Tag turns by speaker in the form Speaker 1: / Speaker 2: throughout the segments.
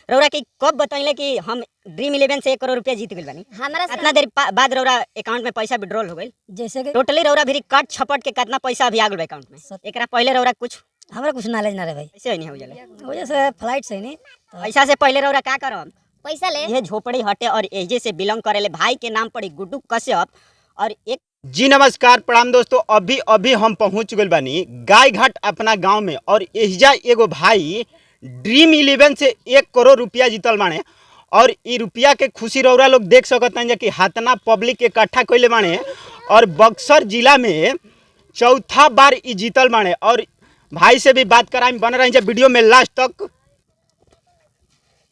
Speaker 1: रौरा के कब बतैले कि हम ड्रीम इलेवन से 1 करोड़ रुपया जीत गइल बानी?
Speaker 2: हमरा से
Speaker 1: कितना देर बाद रौरा अकाउंट में पैसा विड्रॉल हो गइल?
Speaker 3: जैसे कि
Speaker 1: टोटली रौरा भी कट छपट के कितना पैसा अभी आ गइल अकाउंट में? एकरा पहले रौरा कुछ
Speaker 3: हमरा कुछ नॉलेज ना रहे भाई।
Speaker 1: ऐसे नहीं हो जाला।
Speaker 3: वजह से फ्लाइट से नहीं तो
Speaker 1: पैसा से पहले रौरा का करम?
Speaker 2: पैसा ले
Speaker 1: ये झोपड़ी हटे और एजे से बिलोंग करेले भाई के नाम पड़ी गुड्डू कश्यप और एक।
Speaker 4: जी नमस्कार, प्रणाम दोस्तों। अभी अभी हम पहुंच गए बानी गायघाट अपना गांव में और एहिजा एगो भाई ड्रीम इलेवन से 1 करोड़ रुपया जीतल बाने और इ रुपया के खुशी रौरा लोग देख सकत हैं कि हातना पब्लिक के इकट्ठा कैले बाने और बक्सर जिला में चौथा बार इ जीतल बाने। और भाई से भी बात कराई, बन रही वीडियो में लास्ट तक।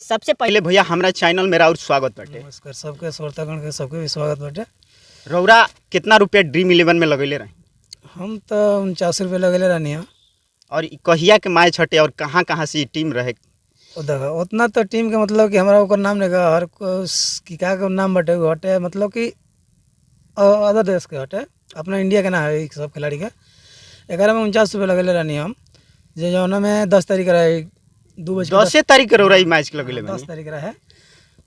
Speaker 1: सबसे पहले
Speaker 4: पहले भैया हमारा चैनल मेरा और स्वागत बाटे।
Speaker 5: नमस्कार सबके, श्रोतागण के सबके भी स्वागत बाटे।
Speaker 4: रौरा कितना रुपया ड्रीम इलेवन में लगैले रही?
Speaker 5: हम तो 49 रुपये लगेले रहनी है।
Speaker 4: और इ कहिया के मैच हटे और कहाँ कहाँ से इ टीम रहे?
Speaker 5: उतना तो टीम के मतलब कि हमारा ओकर नाम नहीं का हर की का के नाम बाटे उ हटे, मतलब कि अदर देश के हटे, अपना इंडिया के ना है सब खिलाड़ी के। एकरा में 49 रुपये लगेले रहनी हम, जे जौना में 10 तारीख रहे 2 बज के
Speaker 4: 10 तारीख के रौरा इ मैच लगैले
Speaker 5: 10
Speaker 4: बानी?
Speaker 5: तारीख रहे,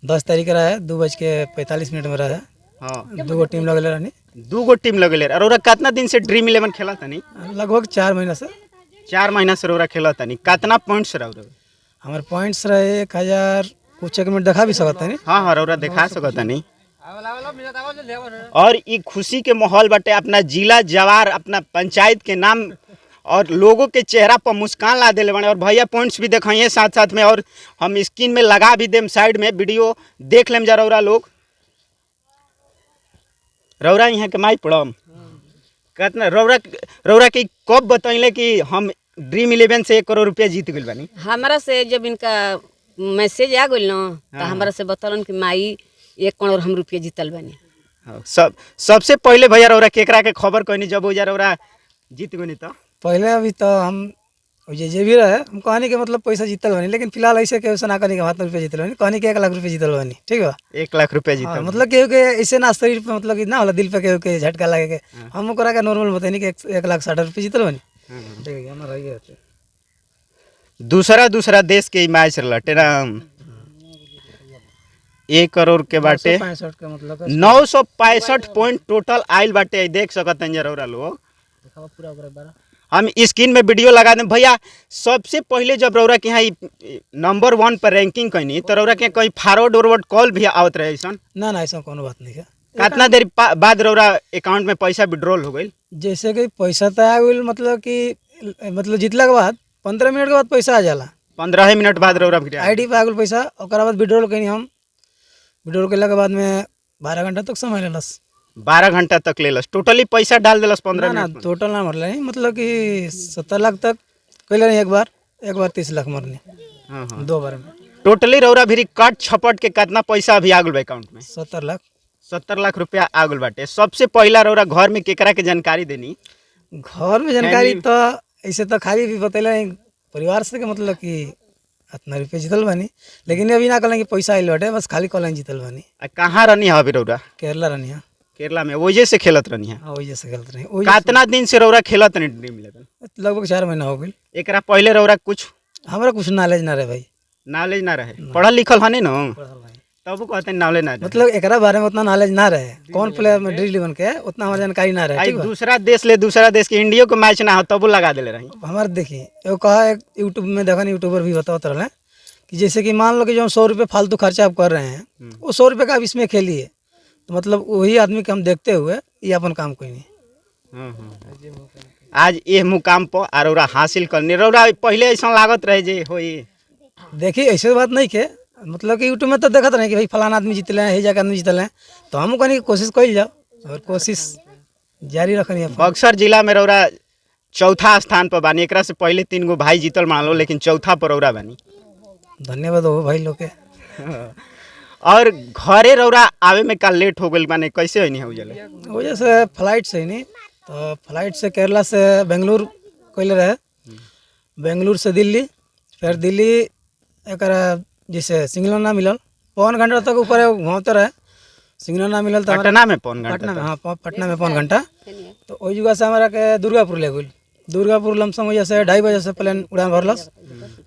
Speaker 5: 10 तारीख रहे, 2:45 में रहे।
Speaker 4: हाँ,
Speaker 5: 2 गो टीम लगेले रहनी।
Speaker 4: 2 गो टीम लगेले। और रौरा कितना दिन से ड्रीम इलेवन खेला तनी?
Speaker 5: लगभग 4 महीना से।
Speaker 4: 4 महीना से रौरा खेला तनी। कितना पॉइंट्स रौरा?
Speaker 5: हमारे पॉइंट्स रहे 1000 कुछ। एक मिनट देखा भी सकत नहीं?
Speaker 4: हाँ हाँ, रौरा देखा सकत नहीं। और इ खुशी के माहौल बाटे, अपना जिला जवार अपना पंचायत के नाम और लोगों के चेहरा पर मुस्कान ला देले बाने। और भैया पॉइंट्स भी देखाइए साथ साथ में और हम स्क्रीन में लगा भी देम साइड में, वीडियो देख लेम जा रौरा लोग। रौरा यहाँ के माई पड़म कितना रौरा? रौरा के कब बतैले कि हम ड्रीम इलेवन से 1 करोड़ रुपया जीत गइल बानी?
Speaker 6: हमरा से जब इनका मैसेज आ गइल न तो हमरा से बतौलन कि माई 1 करोड़ हम रुपया जीतल बानी।
Speaker 4: हाँ, सब सबसे पहले भैया रौरा केकरा के खबर कहनी जब ओजा रौरा जीत गनी? तो
Speaker 5: पहले अभी तो हम जे जे भी रहे हम कहनी के मतलब पैसा जीतल बानी, लेकिन फिलहाल ऐसे के ना कहनी के हाथ में रुपया जीतल बानी, कहनी के 1 लाख रुपया जीतल बानी। ठीक बा,
Speaker 4: 1 लाख रुपया जीतल।
Speaker 5: हाँ, मतलब केहू के ऐसे ना शरीर पे मतलब कि ना होला दिल पे केहू के झटका लगे के हम ओकरा के नॉर्मल बतैनी कि 1,60,000 रुपया जीतल बानी। ठीक है, हमारा ये होते।
Speaker 4: दूसरा दूसरा देश के मैच रहा ना 1 करोड़ के बाटे।
Speaker 5: 65 के मतलब
Speaker 4: 965 पॉइंट टोटल आयल बाटे, देख सकत हैं रौरा लोग। हम स्क्रीन में वीडियो लगा दें। भैया सबसे पहले जब रौरा के यहाँ नंबर 1 पर रैंकिंग कैनी तो रौरा के कहीं फॉरवर्ड उरवर्ड कॉल भी आवत रहे ऐसा?
Speaker 5: ना ना, ऐसा कोनो बात नहीं है।
Speaker 4: कितना देर बाद रौरा अकाउंट में पैसा विड्रॉल हो गई?
Speaker 5: जैसे कि पैसा तो आ गई, मतलब कि मतलब जीतला के बाद 15 मिनट के बाद पैसा आ जाला।
Speaker 4: 15 मिनट बाद रौरा
Speaker 5: आईडी पे आ गई पैसा, ओकरा बाद विड्रॉल कैनी हम। विड्रॉल कैला के बाद में 12 घंटा तक समय लेलस।
Speaker 4: 12 घंटा तक लेलस, टोटली पैसा डाल देलस 15
Speaker 5: ना
Speaker 4: मिनट?
Speaker 5: टोटल ना मरले नहीं, मतलब कि 70 लाख तक कैले नहीं, एक बार 30 लाख मरने।
Speaker 4: हाँ हाँ।
Speaker 5: 2 बार में
Speaker 4: टोटली रौरा भी कट छपट के कितना पैसा अभी आ गइल अकाउंट में?
Speaker 5: 70 लाख।
Speaker 4: 70 लाख रुपया आ गइल बाटे। सबसे पहला रौरा घर में केकरा के जानकारी देनी?
Speaker 5: घर में जानकारी तो ऐसे तो खाली भी बतैले परिवार से के मतलब कि इतना रुपया जीतल बानी, लेकिन अभी ना कहलें कि पैसा आइल बाटे, बस खाली कहलें जीतल बानी।
Speaker 4: कहाँ रहनी है अभी रौरा?
Speaker 5: केरला रहनी है।
Speaker 4: केरला में वजह से खेलत रहनी है?
Speaker 5: हाँ, वजह से खेलत रही।
Speaker 4: कितना दिन से रौरा खेलत रही ड्रीम इलेवन?
Speaker 5: लगभग 4 महीना हो गई।
Speaker 4: एकरा पहले रौरा कुछ?
Speaker 5: हमरा कुछ नॉलेज ना रहे भाई।
Speaker 4: नॉलेज ना रहे, पढ़ल लिखल हने न तब कहते हैं नॉलेज ना रहे।
Speaker 5: मतलब एकरा बारे में उतना नॉलेज ना रहे, कौन प्लेयर में ड्रीम इलेवन के उतना हमारा जानकारी ना रहे। ठीक बा,
Speaker 4: दूसरा देश ले दूसरा देश के इंडिया को मैच ना हो तब लगा देले रही।
Speaker 5: हमारे देखिए एगो कहा एक यूट्यूब में देखा, यूट्यूबर भी बताते रहे कि जैसे कि मान लो कि जो 100 रुपये फालतू खर्चा आप कर रहे हैं, वो 100 रुपये का आप इसमें खेलिए, तो मतलब वही आदमी के हम देखते हुए ये अपन काम कोई नहीं।
Speaker 4: आज ये मुकाम पर और रौरा हासिल करनी रौरा पहले ऐसा लागत रहे जे होई?
Speaker 5: देखिए ऐसे बात नहीं के, मतलब कि यूट्यूब में तो देखते रहे कि भाई फलाना आदमी जीतले हैं, हे जाके आदमी जीतले हैं, तो हम कहनी कोशिश कर जाओ और कोशिश जारी रखनी है।
Speaker 4: बक्सर जिला में रौरा चौथा स्थान पर बानी, एकरा से पहले 3 गो भाई जीतल मान लो, लेकिन चौथा पर रौरा बानी।
Speaker 5: धन्यवाद हो भाई लोग के।
Speaker 4: और घरे रौरा आवे में का लेट हो गइल माने कैसे होनी हो जाला?
Speaker 5: वजह से फ्लाइट से नहीं तो फ्लाइट से केरला से बेंगलुरु कैले रहे, बेंगलुरु से दिल्ली, फिर दिल्ली एक जैसे सिग्नल ना मिलल, 1.75 घंटा तक ऊपर घूमते रहे, सिग्नल ना मिलल तो
Speaker 4: पटना में 1.75 घंटा?
Speaker 5: पटना में, हाँ पटना में 1.75 घंटा। तो वही जगह से हमारा के दुर्गापुर ले गई, दुर्गापुर लमसम वजह से 2:30 बजे से प्लेन उड़ान भरलस,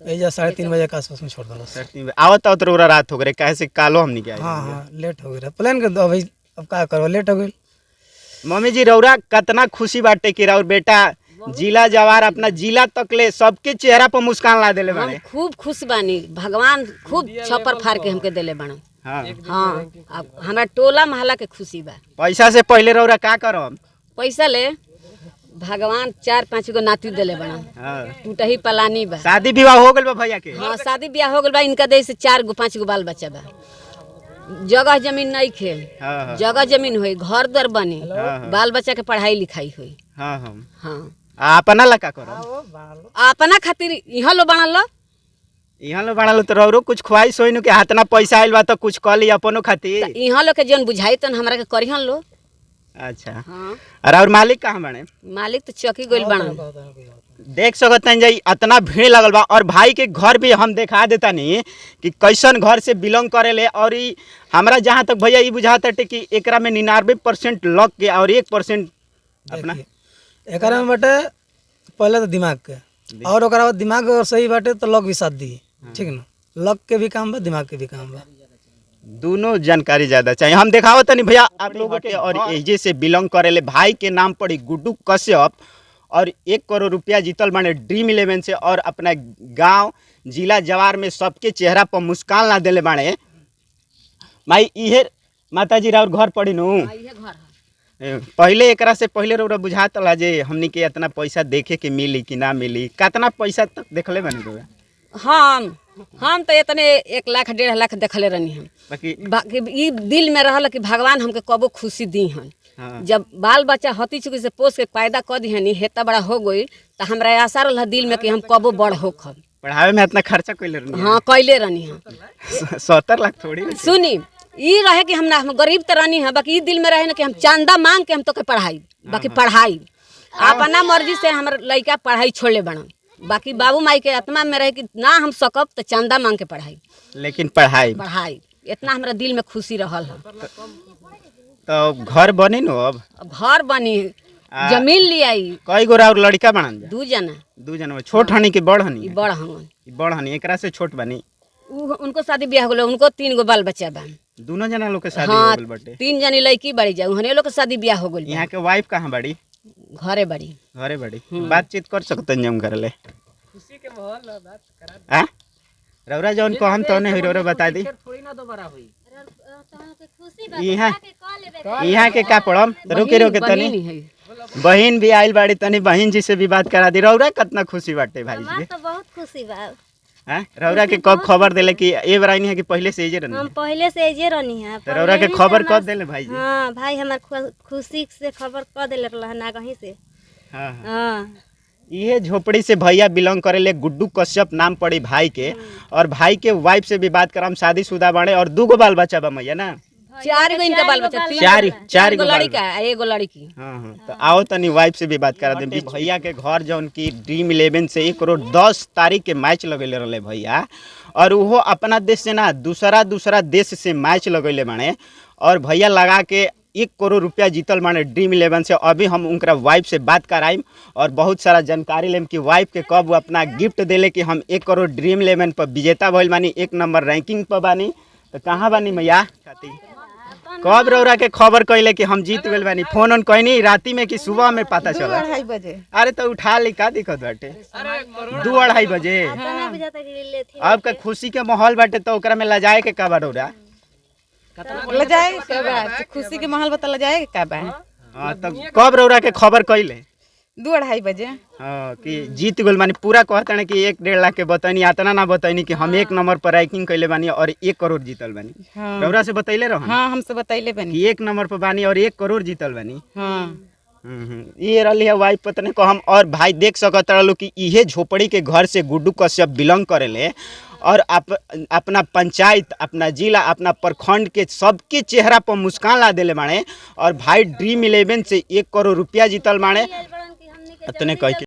Speaker 5: एजा 3:30 बजे के आसपास में छोड़ दलस।
Speaker 4: आवत आवत रौरा रात हो गए, काहे से कालो हमनी के आइल।
Speaker 5: हाँ हाँ, लेट हो गया प्लेन के, तो अभी अब का करब, लेट हो गई।
Speaker 4: मम्मी जी रौरा कितना खुशी बाटे कि राउर बेटा जिला जवार अपना जिला तक ले सबके चेहरा पर मुस्कान ला देले
Speaker 6: हम
Speaker 4: बाड़े।
Speaker 6: खूब खुश बानी, भगवान खूब छप्पर फाड़ के हमके देले बाड़न।
Speaker 4: हाँ।
Speaker 6: हाँ, अब हमरा टोला मोहल्ला के खुशी बा।
Speaker 4: पैसा से पहले रौरा का करम?
Speaker 6: पैसा ले भगवान 4-5 गो नाती देले बाड़न।
Speaker 4: हाँ।
Speaker 6: टूटही पलानी बा।
Speaker 4: शादी विवाह हो गइल बा भैया के?
Speaker 6: हाँ, शादी ब्याह हो गइल बा। इनका दे से 4 गो 5 गो बाल बच्चा बा। जगह जमीन नहीं खे।
Speaker 4: हाँ, हाँ।
Speaker 6: जगह जमीन होई, घर द्वार बनी,
Speaker 4: हाँ।
Speaker 6: बाल बच्चा के पढ़ाई लिखाई होई।
Speaker 4: हाँ हाँ।
Speaker 6: हाँ।
Speaker 4: आ, अपना ला का करम?
Speaker 6: अपना खातिर यहाँ लो बनल लो।
Speaker 4: यहाँ लो बड़ा लो तो रौरो कुछ ख्वाहिश होई नु कि हाथना पैसा आइल बा तो कुछ कर ली अपनो खातिर।
Speaker 6: यहाँ लो के जौन बुझाई तन हमरा के करिहन लो।
Speaker 4: अच्छा।
Speaker 6: हाँ।
Speaker 4: और और मालिक कहाँ बने?
Speaker 6: मालिक तो चौकी गइल बाड़न।
Speaker 4: देख सकत हैं जाई इतना भीड़ लगल बा। और भाई के घर भी हम देखा देता नहीं कि कैसन घर से बिलोंग करेले। और ई हमरा जहाँ तक भैया ई बुझाता है कि एकरा में 99% लक के और 1% अपना
Speaker 5: एकरा में बाटे पहले तो दिमाग के, और ओकरा बाद दिमाग अगर सही बाटे तो लक भी साथ दी, ठीक ना। लक के भी काम बा, दिमाग के भी काम बा,
Speaker 4: दोनों जानकारी ज़्यादा चाहिए। हम देखावत तनी भैया आप लोगों के। और एजे से बिलोंग करेले भाई के नाम पड़ी गुड्डू कश्यप और 1 करोड़ रुपया जीतल माने ड्रीम इलेवन से और अपना गांव जिला जवार में सबके चेहरा पर मुस्कान ला देले बाणे। माई इहे माताजी राउर घर पड़ी नु। पहले एकरा से पहले रौरा बुझात ला जे हमनी के इतना पैसा देखे के मिली कि ना मिली। कितना पैसा तक देखले बानी रौरा?
Speaker 6: हम तो इतने 1 लाख 1.5 लाख देखले रहनी हम।
Speaker 4: बाकी
Speaker 6: ई दिल में रहल कि भगवान हमके कबो खुशी दी हन।
Speaker 4: हाँ।
Speaker 6: जब बाल बच्चा हती चुकी से पोस के पैदा कर दिहनी, हेता बड़ा हो गई तो हमरा आशा रहल दिल में कि हम कबो बड़ होखब।
Speaker 4: पढ़ावे में इतना खर्चा कैले रहनी?
Speaker 6: हाँ, कैले रहनी हम।
Speaker 4: 70 लाख थोड़ी।
Speaker 6: सुनी ई रहे कि हम ना हम गरीब तो रहनी है, बाकी ई दिल में रहे ना कि हम चंदा मांग के हम तो के पढ़ाई, बाकी पढ़ाई अपना मर्जी से हमार लड़का पढ़ाई छोड़ले बनन। बाकी बाबू माई के आत्मा में रहे कि ना हम सकब तो चंदा मांग के पढ़ाई,
Speaker 4: लेकिन पढ़ाई
Speaker 6: पढ़ाई इतना हमरा दिल में खुशी रहल है।
Speaker 4: तो घर बनी न अब?
Speaker 6: घर बनी, जमीन ले आई।
Speaker 4: कई गोरा और लड़का बनन?
Speaker 6: 2 जना।
Speaker 4: 2 जना। छोट हनी कि बड़ हनी?
Speaker 6: बड़ हन।
Speaker 4: बड़ हनी, एकरा से छोट बनी।
Speaker 6: उनको शादी ब्याह हो गेल, उनको 3 गो बाल बच्चा बा।
Speaker 4: दोनों जना लोग के शादी हो गेल बाटे?
Speaker 6: 3 जनी लड़की बड़ी जा, उहने लोग के शादी ब्याह हो गेल।
Speaker 4: यहाँ के वाइफ कहाँ बड़ी?
Speaker 6: घरे बड़ी।
Speaker 4: घरे बड़ी। बातचीत कर सकते हैं हम घर ले?
Speaker 2: खुशी के माहौल बात करा।
Speaker 4: आ रौरा जौन को हम तो नहीं रौरा बता दी।
Speaker 2: थोड़ी ना दोबारा हुई।
Speaker 4: यहाँ के का पड़म? रुके रुके तनी बहन भी आइल बाड़ी, तनी बहन जी से भी बात करा दी। रौरा कितना खुशी बाटे भाई जी?
Speaker 7: तो बहुत खुशी बा।
Speaker 4: हैं रौरा के कब खबर देले कि ए बराई नहीं है कि पहले से एजे रहनी?
Speaker 7: हम पहले से एजे रहनी है।
Speaker 4: तो रौरा के खबर कब देले भाई जी?
Speaker 7: हां भाई हमार खुशी से खबर क देले रहल ना कहीं से।
Speaker 4: हां हां। ये झोपड़ी से भैया बिलोंग करेले, गुड्डू कश्यप नाम पड़ी भाई के। और भाई के वाइफ से भी बात करम, शादीशुदा बाड़े और 2 गो बाल बच्चा बा मैया ना?
Speaker 6: 4 गो इनका बाल बच्चा,
Speaker 4: 4 गो
Speaker 6: लड़का 1 गो लड़की।
Speaker 4: हाँ हाँ। तो आओ तनी वाइफ से भी बात करा दे। भैया के घर जौन की ड्रीम इलेवन से 1 करोड़ 10 तारीख के मैच लगेले रहे भैया, और वो अपना देश से ना दूसरा दूसरा देश से मैच लगेले बाड़े और भैया लगा के 1 करोड़ रुपया जीतल माने ड्रीम इलेवन से। अभी हम उनका वाइफ से बात कराइम और बहुत सारा जानकारी लेम कि वाइफ के कब वो अपना गिफ्ट देले कि हम 1 करोड़ ड्रीम इलेवन पर विजेता भइल बानी, 1 नंबर रैंकिंग पर बानी। तो कहाँ बानी मैया? कब रौरा के खबर कैले कि हम जीत गए बानी? फोन ऑन कहनी राती में कि सुबह में पता चला?
Speaker 8: 2-2.5 बजे।
Speaker 4: अरे तो उठा ली, का दिक्कत बाटे? 2-2.5 बजे। अब का खुशी के माहौल बाटे तो ओकरा में लजाए के का बा रौरा?
Speaker 8: लजाए के बा, खुशी के माहौल बता लजाए के का बा?
Speaker 4: हां, तो कब रौरा के खबर कैले?
Speaker 8: 2-2.5 बजे।
Speaker 4: हां, कि जीत गेल माने पूरा कहत ने कि 1-1.5 लाख के बतैनी, इतना ना बतैनी कि हम 1 नंबर पर रैंकिंग कैले बानी और 1 करोड़ जीतल बानी।
Speaker 8: हाँ।
Speaker 4: रौरा से बतैले रहन?
Speaker 8: हां, हमसे बतैले बानी
Speaker 4: कि 1 नंबर पर बानी और 1 करोड़ जीतल बानी।
Speaker 8: हां।
Speaker 4: ये रही है वाइफ पत्नी को हम। और भाई देख सकत रहलो कि इहे झोपड़ी के घर से गुड्डू कश्यप बिलोंग करेले और अपना पंचायत, अपना जिला, अपना प्रखंड के सबके चेहरा पर मुस्कान ला देले बाणे और भाई ड्रीम इलेवन से 1 करोड़ रुपया जीतल बाणे। इतने कह के